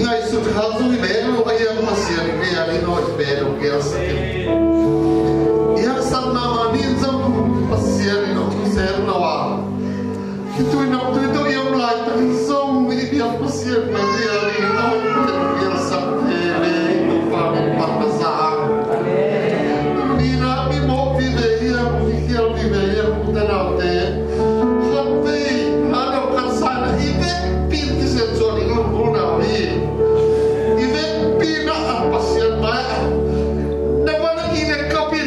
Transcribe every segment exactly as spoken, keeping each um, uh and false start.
Ngaihsut kha zui leng lo a hiam, Pasian i biak in hong pen hong gelsak in. I haksatna mah nin zong Pasian in hong sem lo a, khitui naptui tawh i om laitakin zong i biak Pasian mah biak in hong pen hong gelsak veve in Topa min pan masa. Mina mi mawh vive hiam, mi khial vive hiam, u te nau te. Khat vei, a dong khat sa na i vekpi in kisiat suak i lungkul na hi. I vekpi na a Pasian mai a. Na van a i vek kapi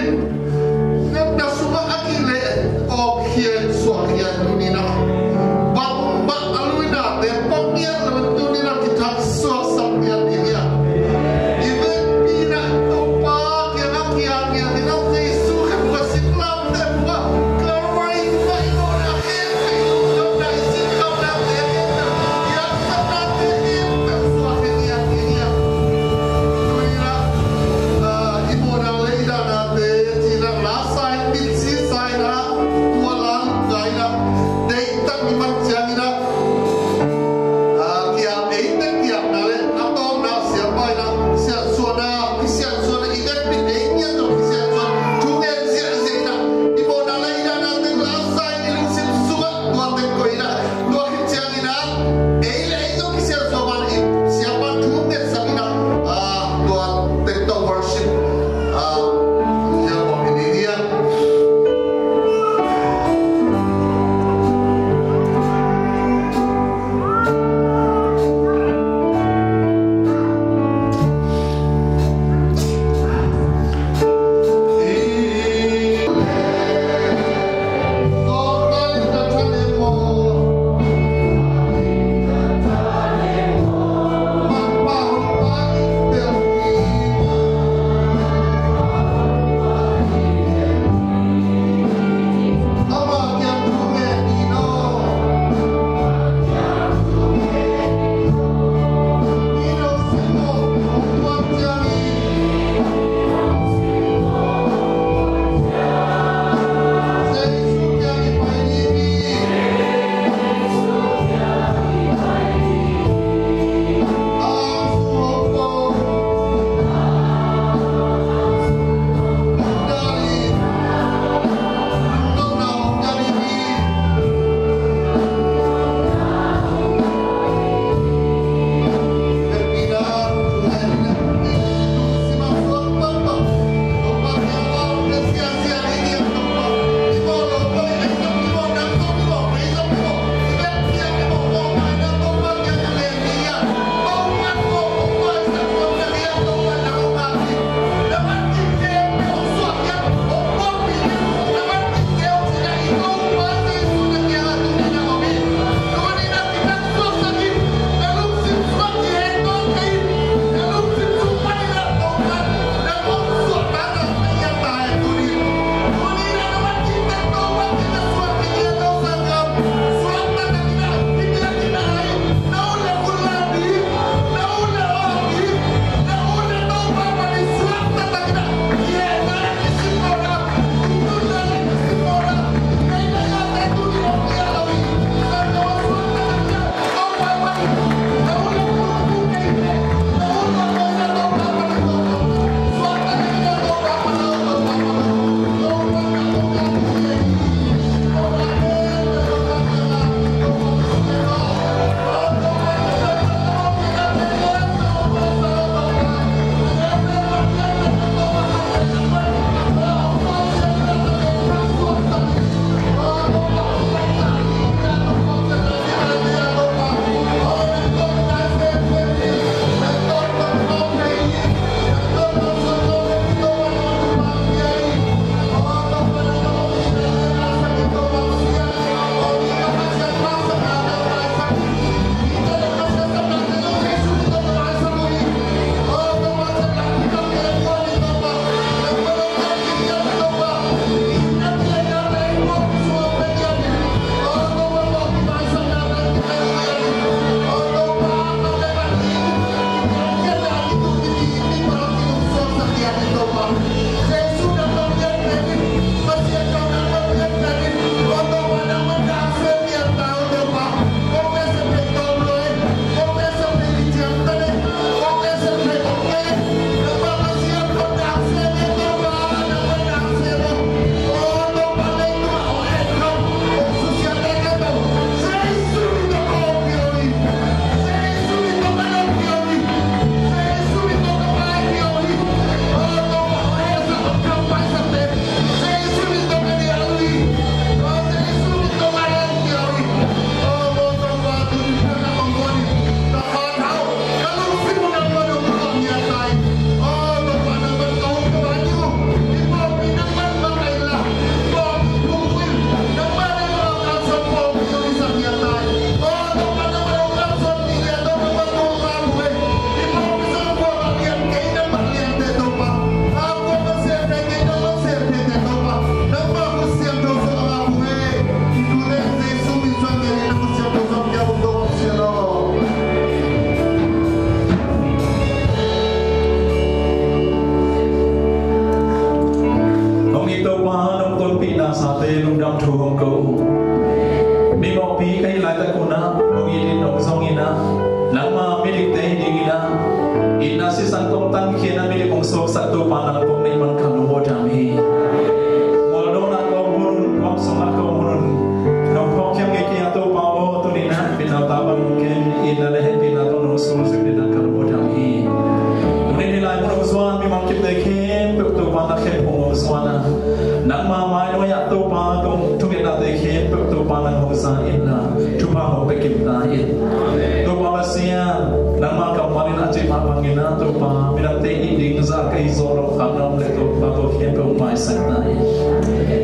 Tawh tangkhiatna mi ding hong suaksak Topa nang kong neih man kha nong aw dam hi. Mualdawnah ka om hun un, guam sungah ka om hun un, nong phawk khiam ngei kei a Topa aw, tuni-in ah hehpihna tawh bang nong kem, itna le hehpihna tawh nong sung zui dingin ah ka nong aw dam hi. Tuni-in hih lai mun hong zuan mi mangkipte khempeuh Topa na khem hong hong zuan a, nangma mai nuai-ah Topa kong thungetnate khempeuh Topa nang hong za inla, thupha hong pia kim ta in. Topa Pasian, nangma kammal in a cih mah bangin ah Topa, midangte it ding zah ka it zawh loh khak na om leh Topa, tua khempeuh hong maisak ta in.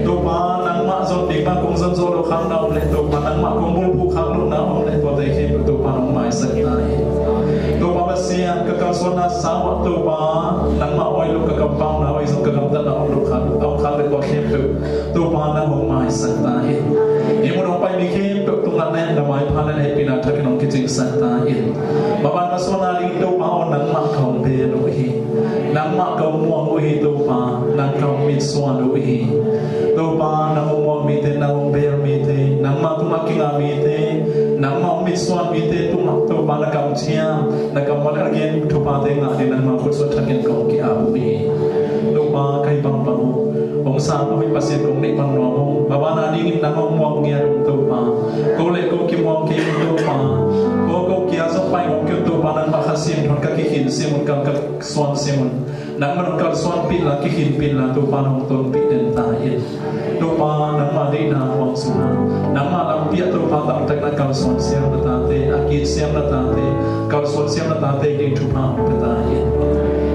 Topa, nangmah zon ding mah kong zon zawh loh khak na om leh Topa, nangmah kong bulphuh khak loh na om leh tuate khempeuh Topa nong maisak ta in. Topa Pasian, ka kalsuanna sau-ah Topa, nangmah awi loh ka kampauna awi zong ka gamtatna om loh khak, om khak leh tua khempeuh Topa nang hong maisak ta in. Hih mun hong pai mi khempeuh tungah na maipha le na hehpihna thakin hong kicingsak ta in. Maban masuan a ding Topa aw, nangmah ka hong bel uh hi. Nangmah ka hong muang uh hi Topa, nang ka hong mitsuan uh hi. Topa nang hong muang mite, nang hong bel mite, nangmah tungah kinga mite, nangmah hong mitsuan mite tungah Topa na kamciam, na kammal a gen thuphate ngah ding nangmah khutsuah thakin ka hong ki-ap uh hi. Topa ka hih bangbang uh hong sang a hoih Pasian kong neih bang nuam uh. Maban a dingin nang hong muang ngiat uh Topa. Ko le ko kimuang kei uh Topa. Ko ko kia zong pai ngong kei uh Topa, nangmah Kha Siangtho in ka kikhin sim un, ka, ka suan sim un. Nangmah nong kalsuanpih inla, kikhinpih inla Topa nong tonpih den ta in. Topa nangmah deihna huang sungah, nangmah lampi ah Topa tangtakin kalsuan siam na tate, a ki-it siam na tate, kalsuan siam na tate ding thupha hong pia ta in.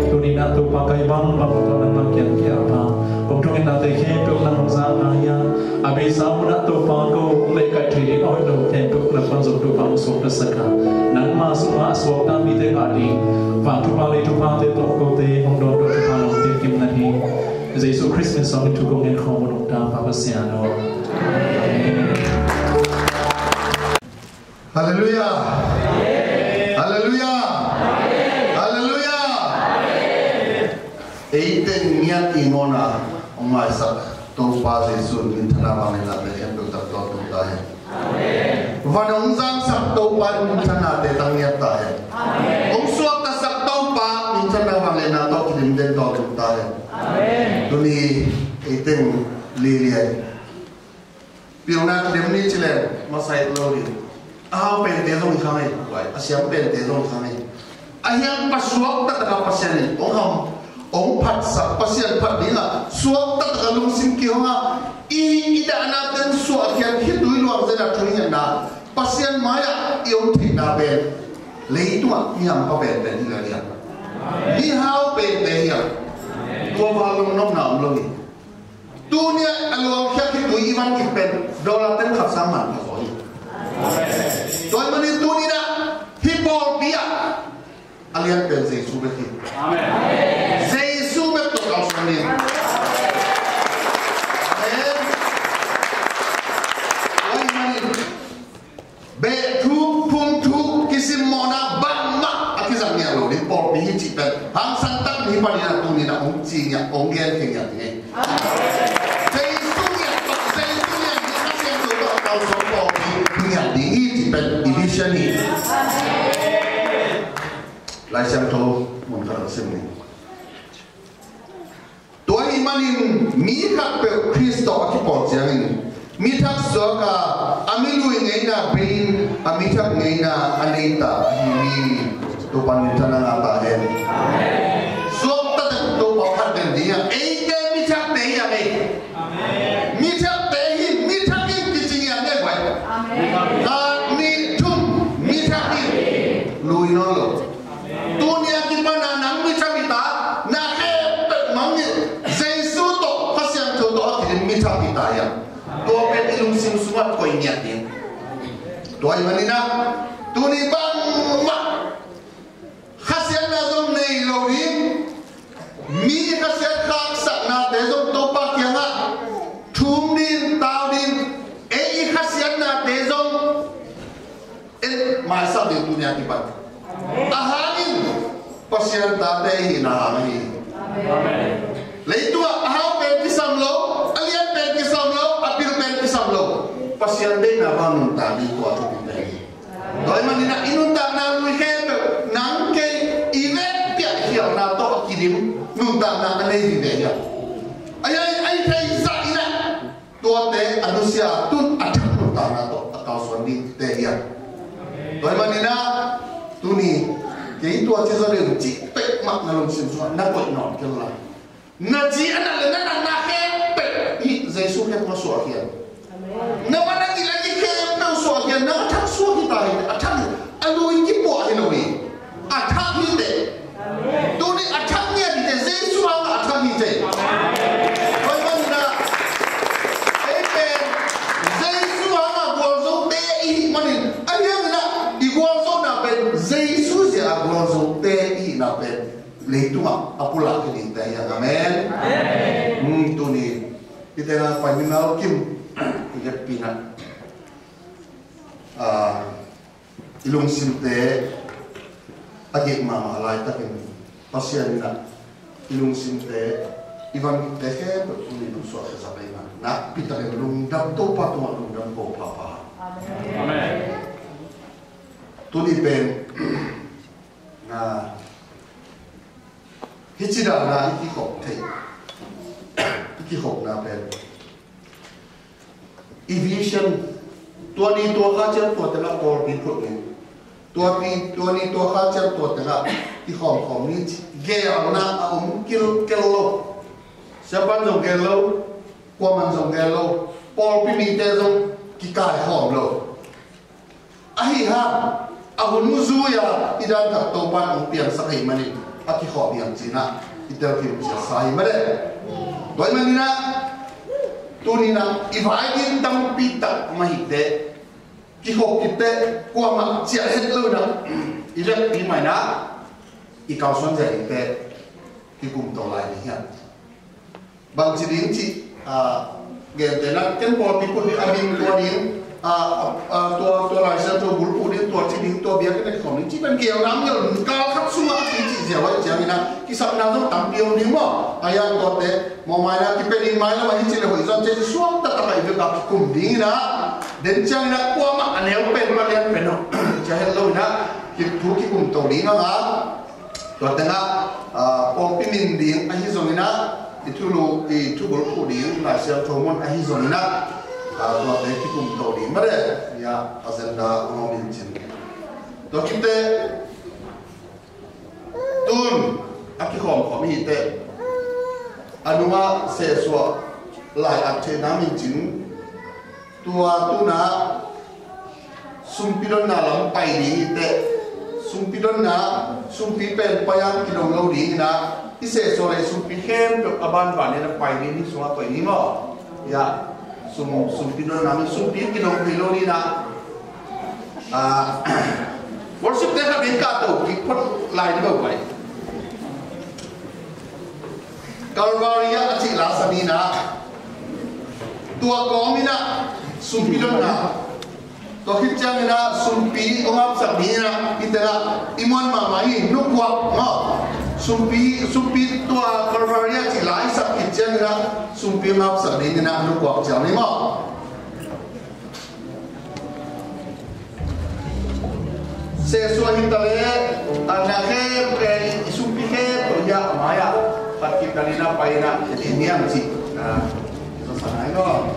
Tuni-in ah Topa ka hih bangbang tawh nangmah kiang ki-ap a, kong thungetnate khempeuh nang hong za ngai a, a beisa munah Topa ko hong lehkaih thei ding a hoih lo khempeuh nang pan zong Topa hong suaktasak a, nangmah sungah a suakta mite ngah ding vanthupha leithuphate tawh kote hong dawn tawh thupha nong pia kim na hi. Jesu Khrist min suangin thu kong ngen khawm uh, nong ta Pa Pasian aw. Amen. Halleluiah. Halleluiah. Halleluiah. Ei teng ngiat i mawhna hong maisak Topa Jesu minthanna bangin a te khempeuh tak tawh tung ta hen. Van hong zangsak Topa minthanna te tang ngiat ta hen. Hong suaktasak Topa minthanna bangin a tawh kidim den tawh tung ta hen. Tuni ei teng lilian pilna kidem ni ci leng masa it lo ding. A hau pente zong i kha ngei, a siam pente zong i kha ngei. A hiang pa suakta taka Pasian in hong ham, hong phatsak Pasian phat dingah suakta taka lungsim kihong a, i, i dahna teng suahkhiat khitui luang zena thu i ngetna Pasian mai-ah i om theihna pen leitungah mi hampa penpen hi lo ding. Mi hau pente hi a, tua val long nopna om lo hi. Tuni-ah a luangkhia khitui i van kik pen dollar teng khat sang man pha zaw hi. Tua ahih manin tuni-in ah hih pawlpi ah a lian pen Jesu bek hi. Amen. Jesu bek tawh kalsuan ni. Amen. Tua ahih manin beh thu, phum thu, kisimmawhna bangmah a kizang ngiat lo ding pawlpi hi cih pen hangsan tak mi panin a tuni-in a hong ci ngiat, hong gen thei ngiat ding hi. Jesu ngiat, Jesu ngiat ding, Kha Siangtho tawh a kalsuan pawlpi hi ngiat ding hi cih pen i vision hi. Lai Siangtho mun khat a sim ni. Tua ahih manin mi khatpeuh Khrist tawh a kipawl ciangin mi thak suak a, a mi lui ngeina bei-in a mi thak ngeina a nei ta ahi hi. Topa minthanna ngah ta hen. Suakta tak Topa phat den ding a, eite mi thakte hi a, ei. Mi thakte hi, mi thak hi kici ngiat ni vai. Khat, nih, thum, mi thak hi. Lui nawn lo. Tuni a kipan a nang mi thak hi ta, na khempeuh mang hi. Jesu tawh, Kha Siangtho tawh a kidim mi thak hi ta hi a. Tua pen i lungsim sungah koih ngiat ding. Tua ahih manin ah tuni bangmah khasiatna zong nei lo ding. Mi khasiat khaksaknate zong Topa kiangah thum ding, tau ding. Ei i khasiatnate zong en maisak ding tuni a kipan. A hangin Pasian tate i hihna hang ahi. Leitungah a hau pen kisam lo, a lian pen kisam lo, a pil pen kisam lo. Pasian deihna bang nuntak ding tua thupi pen hi. Tua ahih manin ah i nuntakna lui khempeuh nang kei i vekpi-a khialhna lim nuntakna a nei ding te hi a. Ai, ai, ai thei zah in ah tuate a nusia, tun a thak nuntakna tawh a kalsuan dingte hi a. Tua ahih manin ah tuni kei tua ci zaw ding cih peuhmah na lungsim sungah na koih nawn kei la. Na ci a nat le na natna khempeuh hi Jesu khempeuh suahkhiat. Na man a gil a gil khempeuh suahkhiat, na a thak suak hi ta hi, a thak hi, a lui kipuah hi lo hi. A thak hi teh. Tuni a thak ngiat hi teh, Jesu hangah a thak hi teh. Tua ahih manin ah ei pen Jesu hangah gualzote i hih manin, a hiangin ah i gualzona pen Jesu zia a gualzote i hihna pen leitungah a pulak hi dingte hi hang. Amen. Amen. Hmm, tuni i tena pai mi ngal kim i leppi na, ah, i lungsimte a gik mahmah laitakin Pasian in ah i lungsimte, i vangikte khempeuh tuni lungsuah khia zak ahi na, nakpi takin lungdam, Topa tungah lungdam ko pha pha. Amen. Amen. Tuni pen na, hih ci dan a i kikhop theih, i kikhopna pen i vision, tua ni tua kha ciang tua tengah pawlpi phut ni, tua ni tua kha ciang tua tengah i khawmkhawm ni, geelna a om kilkel lo. Siapan zong geel lo, kuaman zong geel lo, pawlpi mite zong kikaikhawm lo. Ahi hang a hun zui-a i dan khat Topa in hong piangsak ahih manin a kikhawm hi hang ci-in ah i telkhin ciatsa hi mah leh. Tua ahih manin ah tuni-in ah i vai ding tampi tak mah hi teh, kikhop khit teh kuamah ciah het lo-in ah i vekpi mah in ah i kalsuan zia hi teh kikum to lai ding hi hang. Bangci ding cih, ah, gentehna, ken pawlpi phut ding a ding tua ding, ah, ah, tua, tua Lai Siangtho bulphuh ding, tua ci ding, tua biakinn a kikhawm ding cih pen geelna om lo, kal khat sungah a kicih ziau ahih ciangin ah kisapna zong tampi om ding maw? A hiang tuate mawhmaina kipia ding mah hi lo, ahi ci leh hoih zaw ci, suang taktak a i vekpi kikum ding in ah, den ciangin ah kuamah a neu pen, a lian pen aw, ci a het lo-in ah thu kikum to ding hang a. Tua tengah, ah, pawlpi min ding ahi zongin ah, i thulu, i thubulphuh ding Lai Siangtho mun ahi zongin ah, ah, tuate kikum to ding mah leh, ya, agenda hong om in cin. Tua khit teh tun a kikhawmkhawm hi teh, a nungah sehsuah lai-at theihna min cin, tua tun ah sumpi donna lam pai ding hi teh, sumpi donna, sumpi pen pai-in kidong lo ding in ah, i sehsuah leh sumpi khempeuh a banban in ah pai ding, ni sungah pai ding maw? Ya, sum, sumpi donna, sumpi kidong thei lo ding in ah. Ah, worship te khat in ka to kik phot lai ding bang pai. Calvary ah a cih la sa ni in ah, tua kawm in ah sumpi donna, tua khit ciangin ah sumpi hong hapsak ding in ah, i teng ah i muan mahmah hi, nukuak maw? Sumpi, sumpi tua Calvary ah cih la i sak khit ciangin ah sumpi hong hapsak ding in ah nukuak ciang ni maw? Sehsuah hi ta leh, a na khempeuh, i sumpi khempeuh, ya, a mai-ah, pat kik ta leh na pai na, i niam cih. Ah, i sa sa nai ko.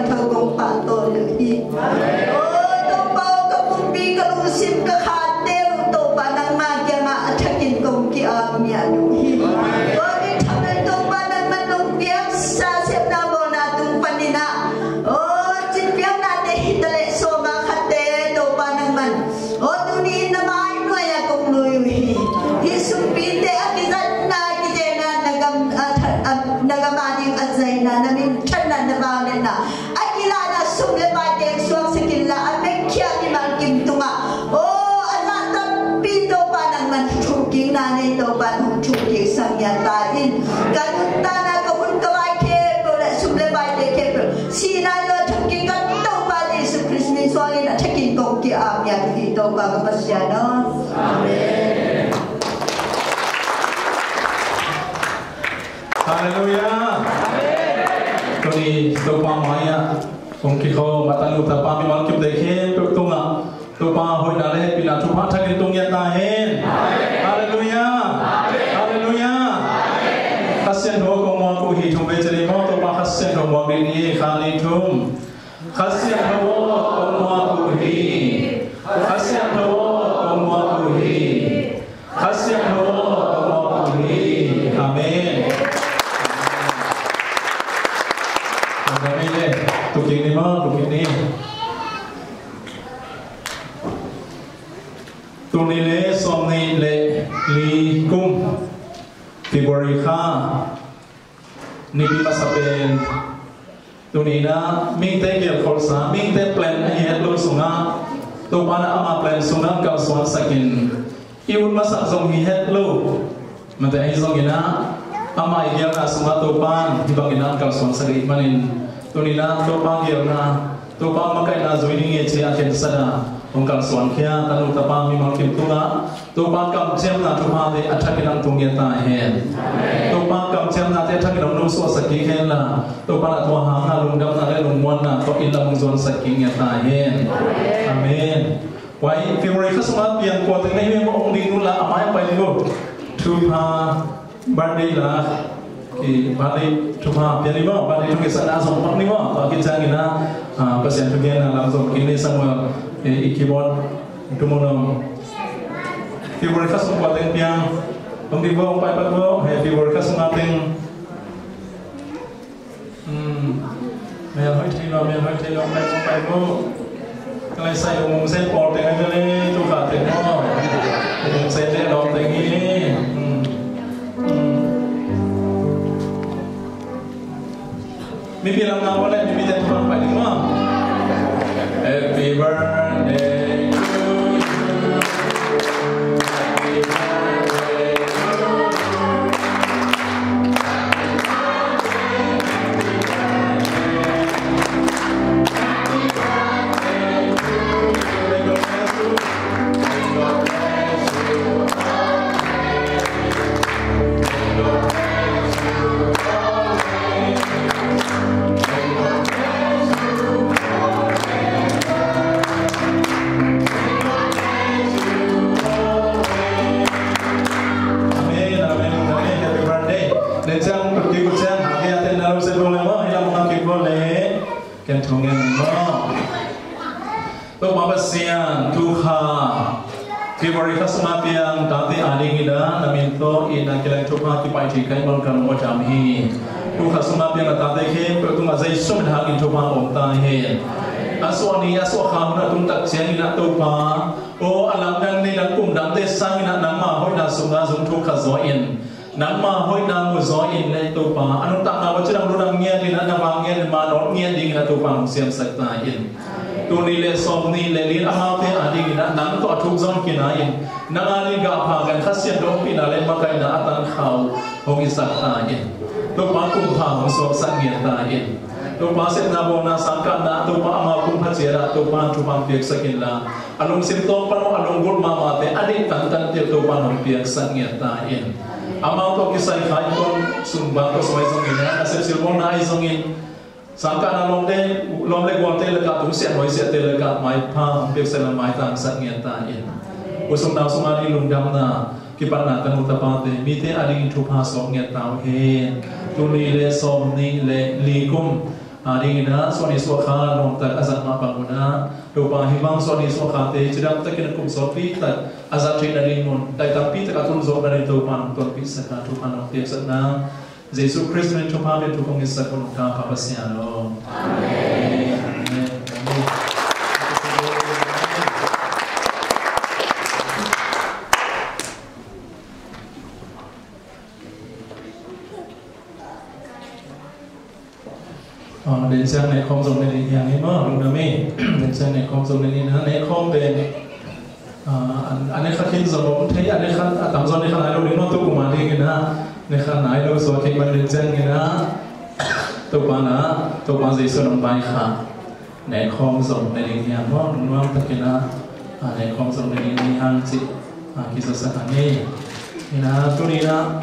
Tho kong pahtawi uh hi. O Topa aw, ka pumpi, ka lungsim, ka khate uh Topa nangma kiangah a thakin kong ki-ap ngiat uh hi. Tua min thamen Topa nangman nong piaksa sepna bawlna tung panin ah, o, cin piaknate hi taleh sawma khatte Topa nangman, o, tuni in na mai nuai-ah kong lui uh hi. Hih sumpite a kizatna, kizenna, na gam, a, tha-, a, na gam a ding a zaina, na minthanna, na vangliatna a kilahna sum le paite suaksak inla, a metkhiat mimal kim tungah, o, a zah tampi Topa nangman thukikna nei Topa, hong thukiksak ngiat ta in. Ka nuntakna, ka hun ka vai khempeuh le sum le paite khempeuh, sihna lua thukik ka Topa Jesu Khrist min suangin a thakin kong ki-ap ngiat uh hi Topa ka Pasian aw. Amen. Halleluiah. Tuni Topa mai-ah hong kikhawm a tanu tapa mimal kimte khempeuh tungah Topa hoihna le hehpihna thupha thakin tung ngiat ta hen. Halleluiah. Halleluiah. Kha Siangtho kong muak uh hi. Thum vei ci ni maw? Topa Kha Siangtho muak ding hi. Khat, nih, thum. Kha Siangtho kong muak uh hi. Kha Siangtho kong muak uh hi. Kha Siangtho kong muak uh hi. Amen. Amen le. Tuk kik ni maw, tuk kik ni. Tul nih le sawmnih le li kum February kha Nipi masa pen tuni in ah mihingte gelkholhsa, mihingte plan ahi het lo sungah, Topa in ah ama plan sungah kalsuansak in, i ut masak zong hi het lo mate ahi zongin ah, ama i gelna sungah Topa in hih bangin ah kalsuansak ahih manin, tuni in ah Topa gelna, Topa makaihna zui ding hi ci a khensat a hong kalsuankhia tanu tapa mimal kim tungah Topa kamciamna thuphate a thakin hong tung ngiat ta hen. Topa kamciamnate a thakin hong nungsuahsak kik hen la, Topa in a tua hanga lungdamna le lungmuanna tawh inn lam hong zuansak kik ngiat ta hen. Amen. Wai February kha sungah piang kua teng na hi mah hong ding uh la, a mai a pai ding uh. Thupha birthday la, ki birthday thupha pia ni maw, birthday thukisakna zong pak ni maw. Tua khit ciangin ah, ah, Pasian thugenna lam zong kine Samuel, eh, i keyboard tu maw nong. February kha sung kua teng piang, hong ding maw, hong pai pat maw, eh, February kha sung a teng. Hmm. Mel hoih thei lo, mel hoih thei lo, pai maw, pai maw. Ka lai sai lo mung sen pawl teng ai ka le, tu ka teng maw. Mung sen le lawm teng hi. Hmm. Hmm. Mipi lam na maw le, mipi teng tu pai ding maw. Happy birthday to you. Happy birthday to you. Amen, amen, amen. Happy birthday. Len ciang, kut kik, kut ciang. Hake a ten na lo se lo le maw, hi lam hong kik lo le. Ken thong ngen maw. Topa Pasian, tu kha February kha sunga piang tate a dingin ah na min tawh in a kilai thupha kipai thei kai man kan maw dam hi. Tu kha sunga piang a tate khempeuh tungah Jesu min hangin thupha om ta hen. A suah ni, a suah kha hun a tung tak ciangin ah Topa, aw, a lamdang ni dang kum dangte sangin ah nangma hoihna sunga zong thu kha zaw in, nangma hoihna mu zaw in le Topa, a nuntakna va cidang ludang ngiat in ah, na vang ngiat in, manawt ngiat dingin ah Topa hong siamsak ta in. Tul nih le sawmnih le li in amaute a dingin ah nang tawh a thuk zong kina in, nang a ding gah pha gan Kha Siangtho hong pina le makaihna a tangkhau hong hisak ta in. Topa kum pha hong suaksak ngiat ta in. Topa sepna bawlna sangkahna Topa amau kum pha ciat ah Topa thupha hong piaksak inla, a lungsim tawng pan aw a lunggulh mahmahte a deih tantan tel Topa hong piaksak ngiat ta in. Amau tawh kisai khai kuan sung bang tawh sung ahi zongin, a sepsil bawlna ahi zongin, sangkahna lawmte, lawm le gualte lakah, tungsiah nuaisiahte lakah maipha hong piaksak inla maitangsak ngiat ta in. U sung nau sung a ding lungdamna kipatna tanu tapate mite a dingin thupha suak ngiat ta uh hen. Tul nih le sawmnih le li kum A dingin ah suahni suahkha nuamtak a zat mah bang un ah, Topa hih bang suahni suahkhate cidam takin a kum sawtpi tak a zat theih nadingun, dai tampi tak a tun zawh nading Topa nong tonpih sak a, thupha nong piaksak na, Jesu Khrist min thupha min thu kong ngetsak un, Topa Pasian aw. Amen. Amen. Aw, den ciang ne khawm zong ne ding hiang hi maw, lungdam hi. Den ciang ne khawm zong ne ding na, ne khawm pen, ah, an, an ne kha khin zong om thei, an ne kha, a tam zong ne kha nai lo ding maw, tu kuma ding hi na, ne kha nai lo suak hi man den ciang hi na. Topa na, Topa Jesu nong pai kha. Ne khawm zong ne ding hiang maw, lungnuam takin a, ah, ne khawm zong ne ding hiang cih, ah, kizasak a ngei. Hi na, tuni na,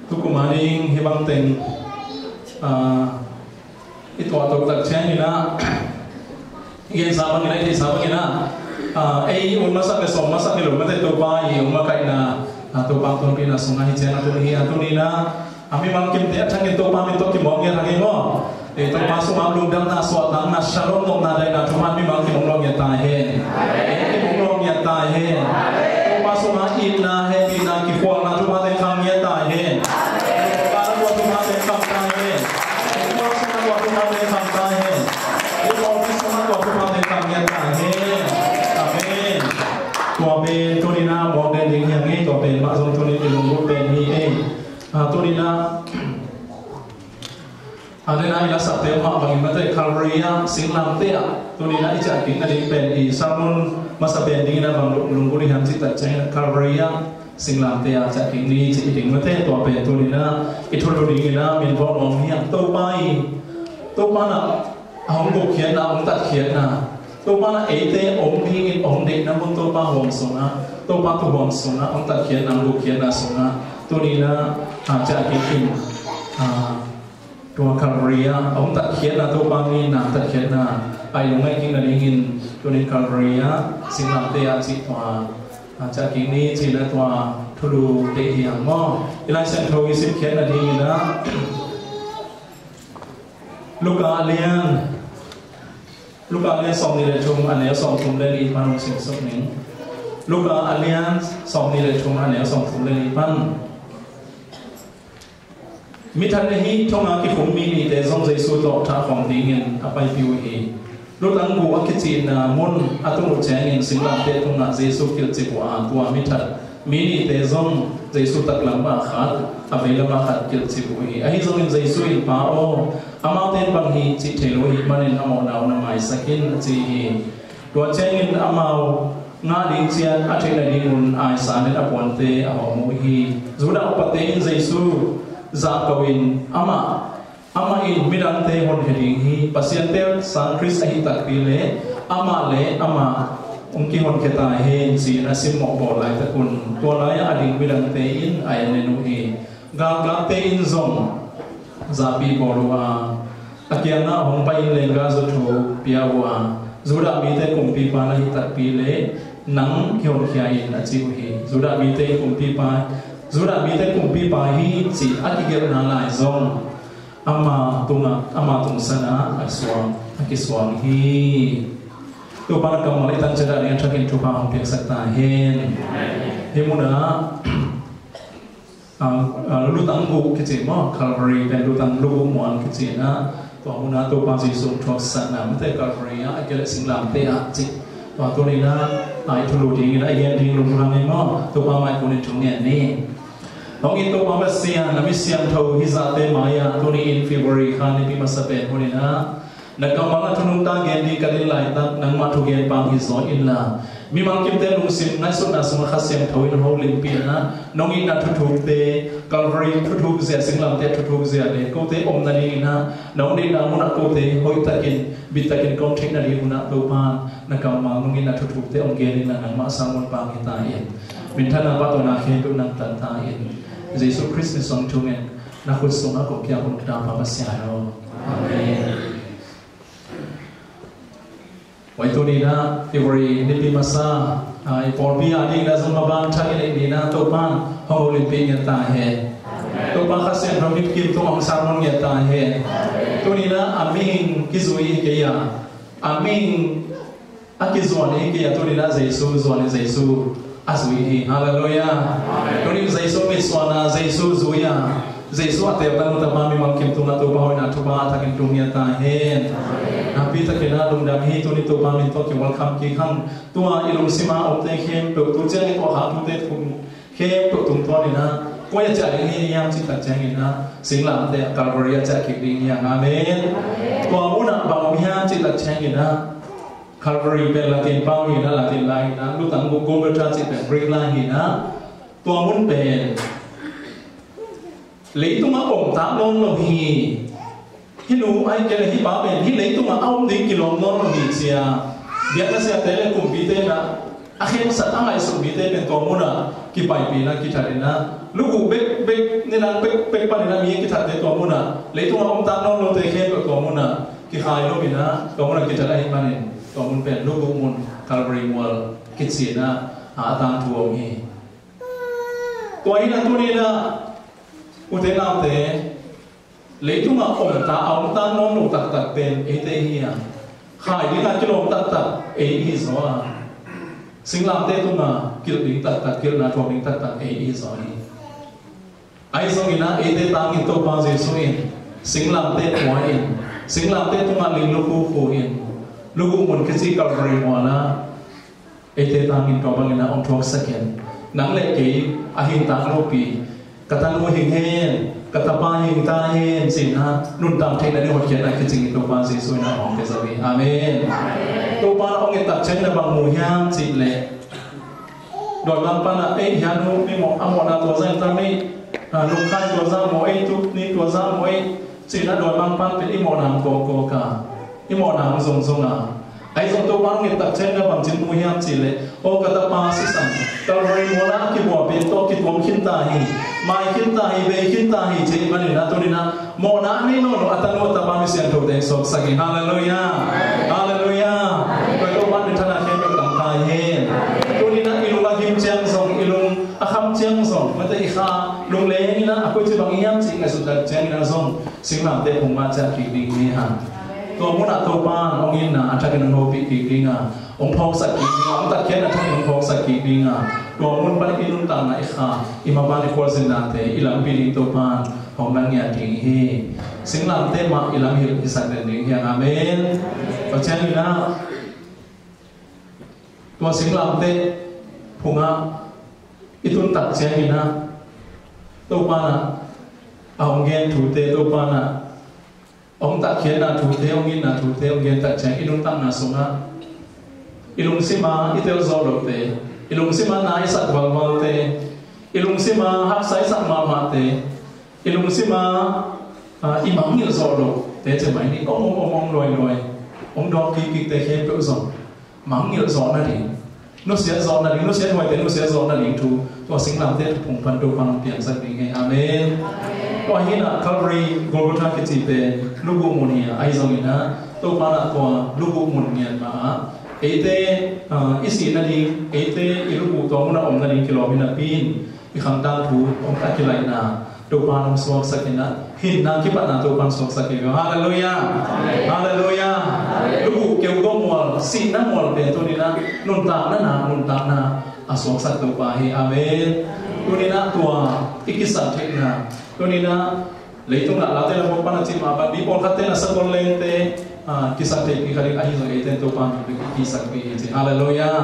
tu kuma ding hih bang teng, ah, i tuah tawh tak ciangin ah, i gensa bangin ah, i theihsa bangin ah, ah, ei un masak le sawm masak hi lo mate, Topa i hong makaihna, ah, Topa hong tonpihna sungah hi ciang a tun hi a, tuni na, a mimang kimte a thangin Topa min tawh kimuang ngiat hang hi maw. Ei Topa sungah lungdamna, suahtakna, shalom, nopna, daihna, thupha mimang kim hong luang ngiat ta hen. Kim hong luang ngiat ta hen. Topa sungah itna, hehpihna, kikhualna, thupha teng khang ngiat ta hen. Topa na tua thupha teng khang ta hen. Topa sungah tua thupha teng khang ta hen. Topa sungah tua thupha teng khang ngiat ta hen. Amen. Tua pen tuni na muang den ding hiang ei, tua pen mah zong tuni i lunglut pen hi ei. Ah, tuni na A, den a i lasakte mah bangin mate, Calvary ah, singlamteh ah, tuni na i ciah kik nading pen, i sermon masa pen dingin a bang lung, lunggulh i hiam cih tak ciangin Calvary ah, singlamteh ah ciah kik ni cih i ding mate, tua pen tuni na i thulu dingin a min vawh nuam hi hang. Topa i, Topa na a hong gukhiatna, a hong tatkhiatna, Topa na eite om dingin hong deihna mun, Topa huam sungah, Topa thu huam sungah, hong tatkhiatna, hong gukhiatna sungah, tuni na, a, ciah kik in, a, tua Calvary ah a hong tatkhiatna, Topa mi na tatkhiatna a i lungngaih kik nadingin, tuni Calvary ah, singlamteh ah cih tua, a, ciah kik ni cih na tua thulu teh hi hang maw. I Lai Siangtho i simkhiat nadingin a, Luka a lian, Luka a lian sawmnih le thum, a neu sawmthum le nih pan hong simsuk ning. Luka a lian sawmnih le thum, a neu sawmthum le nih pan. Mi that le hih thong a kikhum mi nihte zong Jesu tawh thah khawm dingin a paipih uh hi. Lutang guk a kicihna mun a tung uh ciangin singlamteh tungah Jesu kilhcip uh a, tua mi that mi nihte zong Jesu taklam ah khat, a veilam ah khat kilhcip uh hi. Ahi zongin Jesu in, "Pa aw, amaute in bang hih cih thei lo ahih manin a mawhna uh na maisak in," a ci hi. Tua ciangin amau ngah ding ciat a theih nadingun aisan in a puante a hawm uh hi. Judah upate in Jesu zahko in, amah, amah in midangte honkhia ding hi. Pasian tel Sang Khrist ahih takpi le amah le amah hong kihonkhia ta hen, ci-in a simmawh bawl laitakun, tua lai-ah a ding midangte in a en nen uh hi. Galkapte in zong zahpih bawl uh a, a kiangah hong pai in leenggahzu thu pia uh a, Judah mite kumpipa na hih takpi le nang kihonkhia in, a ci uh hi. Judah mite kumpipa, Judah mite kumpipa hi cih a kigelhna lai zong ama tungah, ama tungsan ah a suang, a kisuang hi. Topa na kammal i tan ciat a ding a thakin thupha hong piaksak ta hen. Hih munah, ah, ah, lutang guk kici maw, Calvary pen lutang luguk mual kici na, tua munah Topa Jesu thuaksakna mite Calvary ah, a kia le singlamteh ah ci. Tua tuni na, ah, i thulu dingin a i gen ding lungdam hi maw, Topa maipunin thungen ni. Hong it Topa Pasian, na mi siangtho hih zahte mai-ah tuni in February kha nipi masa pen hun in ah, na kammal a thunung ta gen ding ka din laitak nangmah thugen pang hi zaw inla, mi mangkimte lungsim ngaihsutna sungah Kha Siangtho in holimpih in ah, nong itna thuthukte, Calvary thuthuk zia, singlamteh thuthuk zia le kote om nadingin ah, nong deihna munah kote hoihtakin, bittakin kong theih nading munah Topa, na kammal nong itna thuthukte hong gen inla nangmah sermon pang hi ta in. Minthanna, pahtawina khempeuh nang tang ta in. Jesu Khrist min suang thungen, na khut sungah kong kiang hun ta Pa Pasian aw. Amen. Tua tuni na February nipi masa, ah, i pawlpi a ding na zong maban thak in i ni na Topa hong holimpih ngiat ta hen. Topa Pasian hong hipkim tung hong sermon ngiat ta hen. Tuni-in a mihing kizui hi kei a, a mihing a kizuan hi kei a, tuni-in Jesu zuan in Jesu a zui hi. Halleluiah. Tuni-in Jesu mitsuan a, Jesu zui a, Jesu a teel tanu tapa mimal kim tungah Topa hoihna thupha a thakin tung ngiat ta hen. Nakpi takin a lungdam hi. Tuni Topa min tawh ki-welcome kik hang. Tua i lungsim a omte khempeuh, tu ciang i tuahkhak tute thum khempeuh tungtawn in a, koi a ciah ding hi hiam cih tak ciangin a, singlamteh Calvary a ciah kik ding hi hang. Amen. Tua munah bang om hiam cih tak ciangin a, Calvary pen Latin pau hi in a, Latin la hi in a, lutang guk Golgotha cih pen Greek la hi in a, tua mun pen leitungah om tak nawn lo hi. Hih nu ahih kei leh hih pa pen hih leitungah a om ding kilawm nawn lo hi ci a, biakna siate le kumpite in a, a khensat a ngaihsut mite pen tua munah kipaipih in a, kithat in a, luguh bekbek, nidang bekbek panin a mi kithatte tua munah, leitungah om tak nawn lote khempeuh tua munah kikhai lum in a, tua munah kithat ahih manin tua mun pen luguh mun, Calvary mual kici in a, a tangthu om hi. Tua hi in a, tuni-in a, ute naute, leitungah om tak, a om tak nawn lo taktak pen eite hi a, khai dingah kilawm taktak ei i hi zaw a, singlamteh tungah kilh ding taktak, kilhna thuak ding taktak ei i hi zaw hi. Ahi zongin a, eite tangin Topa Jesu in singlamteh pua in, singlamteh tungah ling lukhu khu in, luguh mun kici Calvary mual ah eite tangin tua bangin a hong thuaksak in, nang le kei a hing tang lopi, ka tanu hing hen, ka tapa hing ta hen ci-in a nuntak theihna ding hotkhiatna kicing in Topa Jesu in a hong pia zo hi. Amen. Topa in a hong et tak ciangin a bang mu hiam cih leh, dawimangpa'n a, ei, hih nu mi mawh, a mawhna tua zah in tam ei, a, lungkham tua zah mawh ei, tuni tua zah mawh ei ci-in a dawimangpa'n pen i mawhna hong kawkawk a, i mawhna hong zongzong a, ahi zong Topa in hong et tak ciangin a bangci mu hiam cih leh, aw ka tapa sisan, Calvary mual ah a kibuak pen tawh kituam khin ta hi, mai khin ta hi, bei khin ta hi ci ahih manin a, tuni-in a mawhna a nei nawn lo a tanu a tapa mi siangthote hong suaksak hi. Halleluiah. Halleluiah. Tua Topa in minthanna khempeuh tang ta hen. Tuni-in a i lung a gim ciang zong, i lung a kham ciang zong, mate, i kha lungleng in a, a koici bang hiam cih ngaihsut tak ciangin a zong, singlamteh phung mah ciah kik ding hi hang. Tua munah Topa in hong itna a thakin hong hopih kik ding a, hong phawksak kik ding a, hong tatkhiatna a thakin hong phawksak kik ding a, tua mun pan i nuntakna, i kha, i maban, i khualzinate, i lampi ding Topa in hong na ngiat ding hi. Singlamteh mah i lam hilh hisak den ding hi hang. Amen. Tua ciangin a, tua singlamteh phungah i tun tak ciangin a, Topa in a, a hong gen thute, Topa in a, hong tatkhiatna thute, hong itna thute hong gen tak ciang, i nuntakna sungah i lungsim ah i tel zawh lohte, i lungsim ah na i sak valvalte, i lungsim ah haksa i sak mahmahte, i lungsim ah, ah, i mangngilh zawh lohte, cih mai ni, om om om om luailuai, hong dawk kikkikte khempeuh zong mangngilh zawh nading, nusiat zawh nading, nusiat huaite nusiat zawh nading thu, tua singlamteh thuphung pan Topa in hong piangsak ding hi. Amen. Tua hi in a, Calvary, Golgotha kici pen luguh mun hi a, ahi zongin a, Topa in a tua luguh mun ngiat mah ah, eite, ah, i sih nading, eite i luguh tua mun ah om nading kilawm hi napi in, i khang tangthu hong a kilaihna Topa in hong suaksak in a, hinna kipatna Topa in suaksak hi. Halleluiah. Halleluiah. Luguh keu gawh mual, sihna mual pen tuni-in a nuntakna na, nuntakna a suaksak Topa hi. Amen. Tuni-in a tua i kisat theihna, tuni-in a leitung ah Latte Lamuk pan a cih mah bang, mi pawlkhatte in a sakol lengte, ah, kisat theihpih kha ding, ahi zong eite in Topa in i kisatpih hi ci. Halleluiah.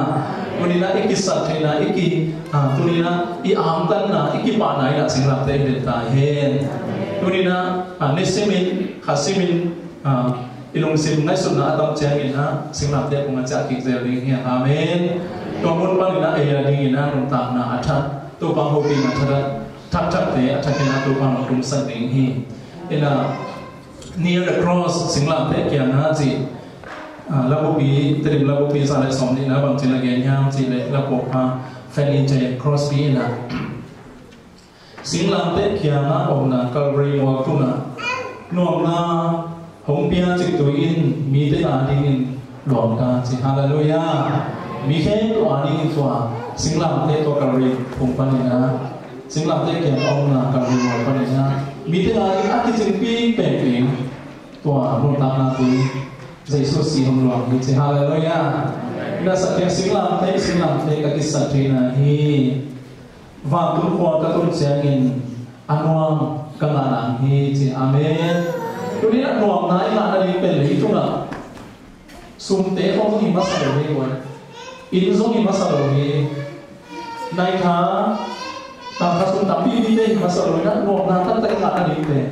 Tuni-in a i kisat theihna, i ki, ah, tuni-in a i angtanna, i kipahna in a singlamteh i den ta hen. Tuni-in a, ah, nisimin, khasimin, ah, i lungsim ngaihsutna a tam ciangin a singlamteh phung ah ciah kik zel ding hi. Amen. Tua mun panin a ei a dingin a nuntakna a that, Topa hopihna a that, a thakthakte a thakin a Topa in hong tungsak ding hi. In a, Near the Cross, singlamteh kiangah cih, ah, labupi, Tedim labupi za le sawmnihna bangci in a gen hiam cih leh, laphuakpa Fanny J Crosby in a, singlamteh kiangah omna Calvary mual tungah nuamna hong pia ciktui in mite adingin luang ta ci. Halleluiah. Mi khempeuh adingin tua singlamteh tua Calvary phung panin a Singlamteh kiang a omna Kalvari mual panin ah mite ngai a kicingpi pen ding tua nuntakna tui Jesu si hong luang hi ci. Halleluiah. Na sak kiang singlamteh, singlamteh ka kisat theihna hi. Vantung khua ka tun ciangin a nuam ka ngah nang hi ci. Amen. Tuni a nuamna i ngah nading pen leitungah sumte khawng zong hi masa lo hi. Inn zong hi masa lo hi. Naikha, tangkha sum tampi mite hi masa lo hi. Na nuamna taktak i ngah nading pen